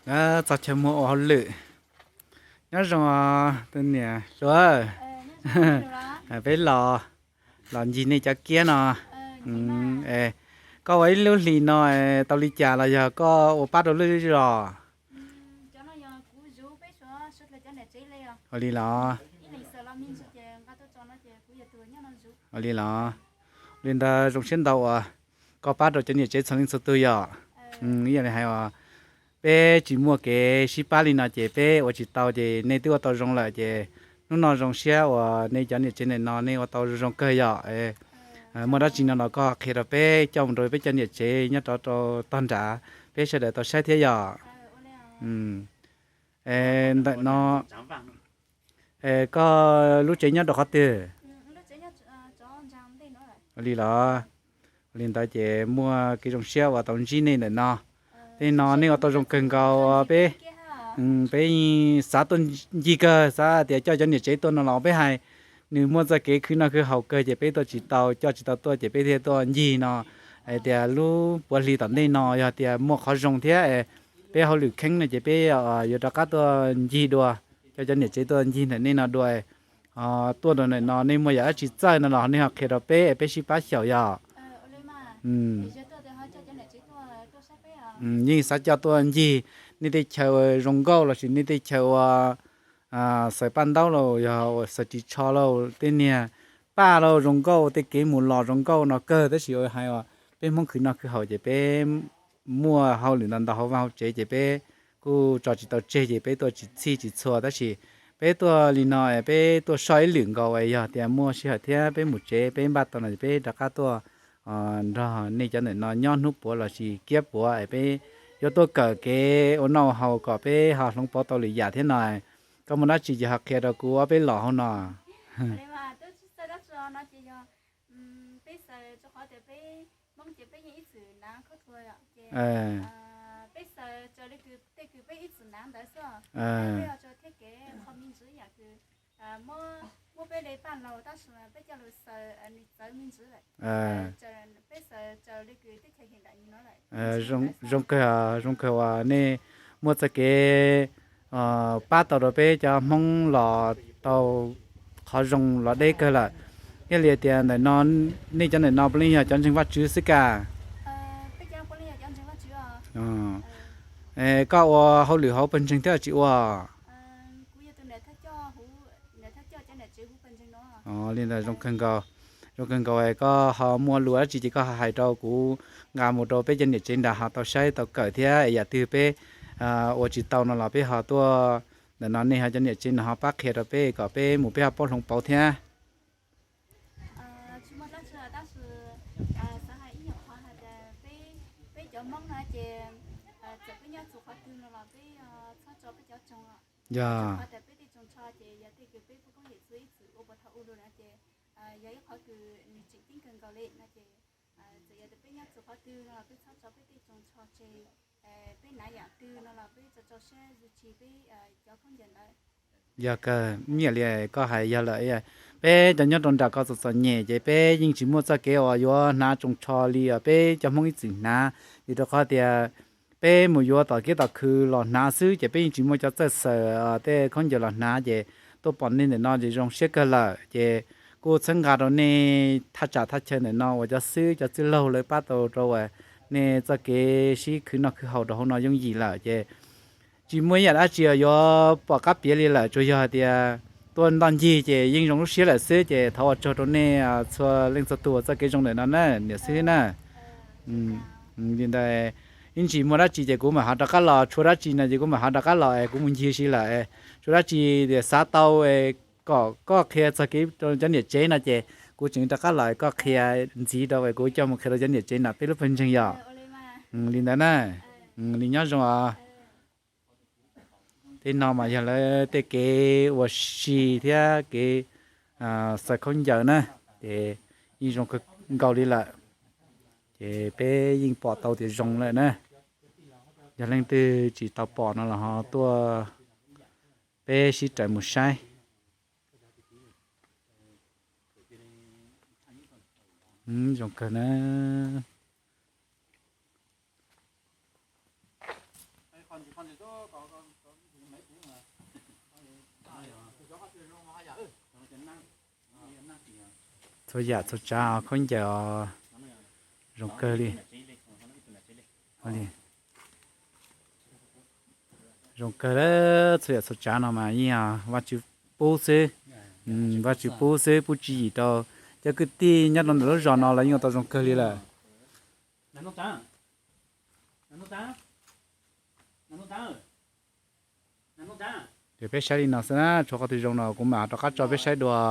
Txog chaw muag ua hauj lwm. Nyob zoo tus niam hluas, peb los, los ncig nej cov kiab no. Koj ua ib lub hlis no tau li cas los yog koj ua pab rau lwm zos? Ua li los, ua li los, li ntawd zoo siab ntau uas koj pab rau cov niam tsev txhua leej txhua tug yom. Ib yam li hais uas peb tsis muaj kev sib pab li no ces peb ua tsis tau, ces nej twb ua tau zoo lawm ces hnub no zoo siab uas nej cov niam tsev ntawm no nej ua tau zoo kawg yom. Muaj dab tsi no los koj qhia rau peb coj mus rau peb cov niam tsev nyob rov rau tog nrad, peb sawv daws tau saib thiab yom. Ntawm no, koj lub tsev nyob rau qhov twg? Li los, li ntawd ces muaj kev zoo siab uas tau ntsib nej ntawm no. Tej no nej ua tau zoo kawg nkaus peb, peb xav tuaj ncig kawg, xav tias coj cov niam tsev tuaj no los peb hais, nws muaj txoj kev khwv noj khwv haus kawg ces peb tuaj tsis tau, coj tsis tau tuaj ces peb thiaj tuaj ncig no. Hais tias lub puav hli tom ntej no yog tias muaj qhov zoo thiab peb hauj lwm kheeb no ces peb yuav rov qab tuaj ncig dua, coj cov niam tsev tuaj ncig ntawm nej no dua. Tuaj rau ntawm no nej muaj yam dab tsi txawj no los nej ho qhia rau peb, peb sib pab xyaum yom. Yeej xav coj tuaj ncig nej tej chaw zoo nkauj lossis nej tej chaw ua xaws paj ntaub los yog xaws ris tsho lauj, tej niag paj lauj zoo nkauj, tej kev mus los zoo nkauj no kawg, tab sis hais uas peb Hmoob khwv noj khwv haus ces peb muaj hauj lwm ntau ntau hauv vaj hauv tsev ces peb kuj tso tsis tau tseg ces peb tuaj tsis txhij tsis txhua, tab sis peb tuaj li no peb tuaj soj ib lwm nkaus, yog tias muaj sij hawm thiab peb mus tsev peb npaj tau no peb rov qab tuaj nrog nej cov ntawm no nyob hnub puav lossis kiab puav es peb yuav tuaj kawm kev ua noj ua haus kom peb ho hloov pauv tau lwm yam thiab no. Koj muaj dab tsi ces ho qhia rau kuv ob peb los hauv no. Zoo kawg, zoo kawg uas nej muaj txoj kev pab tau rau peb cov Hmoob los tau qhov zoo los deb kawg lawm. Thiaj li tias ntawm no nej cov ntawm no puav leej yog cov ntseeg Vajtswv xwb kaj? Koj ua hauj lwm hauv pawg ntseeg thiab tsis ua? Li ntawd zoo kawg nkaus, zoo kawg nkaus. Koj ho muaj lus dab tsi ces koj ho hais rau kuv, nqa mus rau peb cov niam tsev nrad ho tau saib tau kawm thiab. Yam twg peb ua tsis tau no los peb ho tuaj ntawm no, nej ho cov niam tsev no ho pab qhia rau peb kom peb mus peb ho paub hloov pauv thiab. Yog, yog kawg, nyiam li koj hais yog lawm. Peb cov nyob rau nram ko txom txom nyem ces peb yeej tsis muaj txoj kev uas yuav hnav tsoos tsho li os peb cov Hmoob ib txwm hnav, vim rau qhov tias peb mus yuav tom kiab tom khw los hnav xwb ces peb yeej tsis muaj cov txawj xaws tej khaub ncaws los hnav ces tuaj pom nej ntawm no ces zoo siab kawg lawm ces kuj txhawb nqa rau nej thaj tsam thaj chaw ntawm no uas cov xib hwb cov txwj laug lawv pab tau rau uas nej txoj kev sib khwv noj khwv haus rau hauv no yooj yim lawm ces tsis muaj ib yam dab tsi yuav pom qab piav li lawm, tsuas yog hais tias tuaj ntoj ncig ces yeej zoo lub siab lawm xwb ces thov ua tsaug rau nej txhua leej txhua tus txoj kev zoo ntawm no na niam xib hwb na. Li ntawd, ib ntsis muaj dab tsi ces kuv mam ho rov qab los, tshuav dab tsi no ces kuv mam ho rov qab los es kuv mus ncig si lawm. Tshuav dab tsi tias xav tau kom koj qhia txog kev rau cov niam tsev no ces kuv tseem rov qab los koj qhia ntxiv rau es kuv coj mus qhia rau cov niam tsev nram peb lub pawg ntseeg yom. Li ntawd na, li nyob zoo os. Tej no mas yog lawv tej kev ua si thiab kev xaws khaub ncaws na, ces yeej zoo kawg nkaus li lawm. Ces peb yeej pom tau tias zoo lawm na. Yog leej twg tsis tau pom no los ho tuaj, peb sib raws mus saib. Zoo kawg na. Txhua yam txhua tsav khaub ncaws zoo kawg li. Zoo kawg li. Txhua yam txhua tsav no mas yeej yog Vajtswv pub xwb. Vajtswv pub xwb, pub tswv yim rau cov kwv tij nyob rau ntawm lub zos no los yeej ua tau zoo kawg li lawm. Ces peb saib li no xwb na, tshuav qhov twg zoo no kuv mam rov qab tso peb saib dua.